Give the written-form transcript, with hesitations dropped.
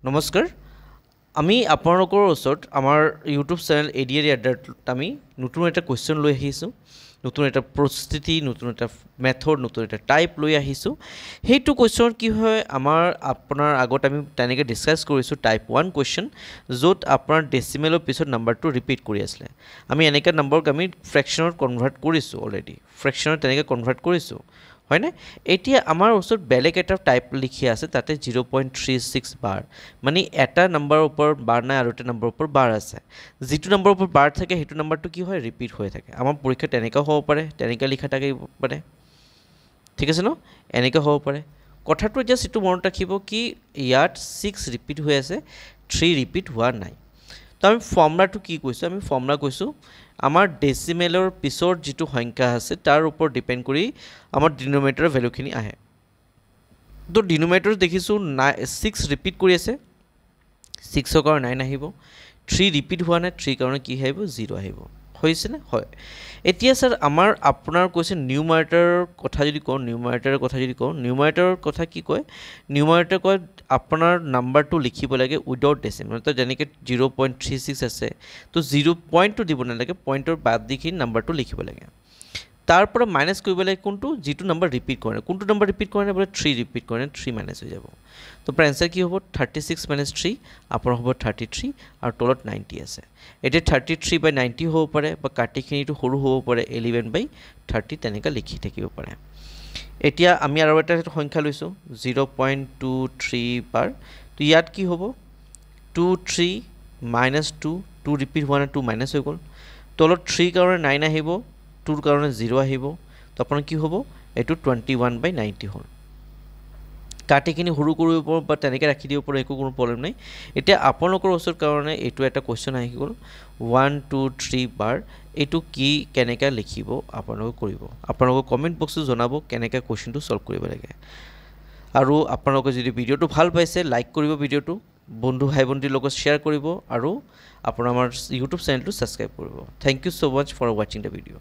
নমস্কাৰ, আমি আপোনালোকৰ ওচৰত আমাৰ ইউটিউব চেনেল এডিআৰই আড্ডাত আমি নতুন এটা কুৱেশ্যন লৈ আহিছোঁ, নতুন এটা প্ৰস্তুতি, নতুন এটা মেথড, নতুন এটা টাইপ লৈ আহিছোঁ। সেইটো কুৱেশ্যন কি হয়, আমাৰ আপোনাৰ আগত আমি তেনেকৈ ডিছকাছ কৰিছোঁ টাইপ 1 কুৱেশ্যন, য'ত আপোনাৰ ডেচিমেলৰ পিছত নাম্বাৰটো ৰিপিট কৰি আছিলে। আমি এনেকৈ নম্বৰক আমি ফ্ৰেকশ্যনত কনভাৰ্ট কৰিছোঁ, অলৰেডি ফ্ৰেকশ্যনত তেনেকৈ কনভাৰ্ট কৰিছোঁ, হয়নে? এতিয়া আমাৰ ওচৰত বেলেগ এটা টাইপ লিখি আছে, তাতে 0.36 বাৰ, মানে এটা নম্বৰৰ ওপৰত বাৰ নাই আৰু এটা নম্বৰৰ ওপৰত বাৰ আছে। যিটো নম্বৰৰ ওপৰত বাৰ থাকে সেইটো নম্বৰটো কি হয়, ৰিপিট হৈ থাকে। আমাৰ পৰীক্ষাত তেনেকুৱাও হ'ব পাৰে, তেনেকৈ লিখা থাকিব পাৰে, ঠিক আছে ন, এনেকৈ হ'ব পাৰে। কথাটো জাষ্ট এইটো মনত ৰাখিব কি ইয়াত 6 ৰিপিট হৈ আছে, 3 ৰিপিট হোৱা নাই। তো আমি ফৰ্মুলাটো কি কৈছোঁ, আমি ফৰ্মুলা কৈছোঁ আমাৰ ডেচিমেলৰ পিছৰ যিটো সংখ্যা আছে তাৰ ওপৰত ডিপেণ্ড কৰি আমাৰ ডিন'মিনেটৰৰ ভেলুখিনি আহে। তো ডিন'মিনেটৰ দেখিছোঁ নাই, 6 ৰিপিট কৰি আছে, 6ৰ কাৰণে 9 আহিব, 3 ৰিপিট হোৱা নাই, 3 কাৰণে কি আহিব, 0 আহিব। হৈছেনে? হয়। এতিয়া ছাৰ আমাৰ আপোনাৰ কৈছে নিউমাৰেটৰৰ কথা যদি কওঁ, নিউমাৰেটৰৰ কথা যদি কওঁ, নিউমাৰেটৰৰ কথা কি কয়, নিউমাৰেটৰ কয় আপোনাৰ নাম্বাৰটো লিখিব লাগে উইদাউট ডেচিমেল। তো যেনেকৈ 0.36 আছে, তো 0 পইণ্টটো দিব নালাগে, পইণ্টৰ বাদ দি কিনি নাম্বাৰটো লিখিব লাগে। তাৰ পৰা মাইনাছ কৰিব লাগে কোনটো, যিটো নাম্বাৰ ৰিপিট কৰে নাই। কোনটো নাম্বাৰ ৰিপিট কৰে নাই, বোলে 3 ৰিপিট কৰে নাই, 3 মাইনাছ হৈ যাব। তো আপোনাৰ এনচাৰ কি হ'ব, 36 মাইনাছ 3 আপোনাৰ হ'ব 33 আৰু তলত 90 আছে। এতিয়া 33/90 হ'ব পাৰে বা কাটিখিনিটো সৰু হ'ব পাৰে, 11/30 তেনেকৈ লিখি থাকিব পাৰে। এতিয়া আমি আৰু এটা সংখ্যা লৈছোঁ 0.23 বাৰ। তো ইয়াত কি হ'ব, 2 3 মাইনাছ 2, 2 ৰিপিট হোৱা নাই, 2 মাইনাছ হৈ গ'ল। তলত 3 কাৰণে 9 আহিব, 2ৰ কাৰণে 0 আহিব। তো আপোনাৰ কি হ'ব, এইটো 21/90 হ'ল। কাটিখিনি সৰু কৰিব পাৰোঁ বা তেনেকৈ ৰাখি দিব পাৰোঁ, একো কোনো প্ৰব্লেম নাই। এতিয়া আপোনালোকৰ ওচৰত কাৰণে এইটো এটা কুৱেশ্যন আহি গ'ল, 1 2 3 বাৰ, এইটো কি কেনেকৈ লিখিব আপোনালোকে কৰিব, আপোনালোকে কমেণ্ট বক্সত জনাব কেনেকৈ কুৱেশ্যনটো ছল্ভ কৰিব লাগে। আৰু আপোনালোকে যদি ভিডিঅ'টো ভাল পাইছে লাইক কৰিব, ভিডিঅ'টো বন্ধু ভাই ভণ্টিৰ লগত শ্বেয়াৰ কৰিব আৰু আপোনাৰ আমাৰ ইউটিউব চেনেলটো ছাবস্ক্ৰাইব কৰিব। Thank you so much for watching the video.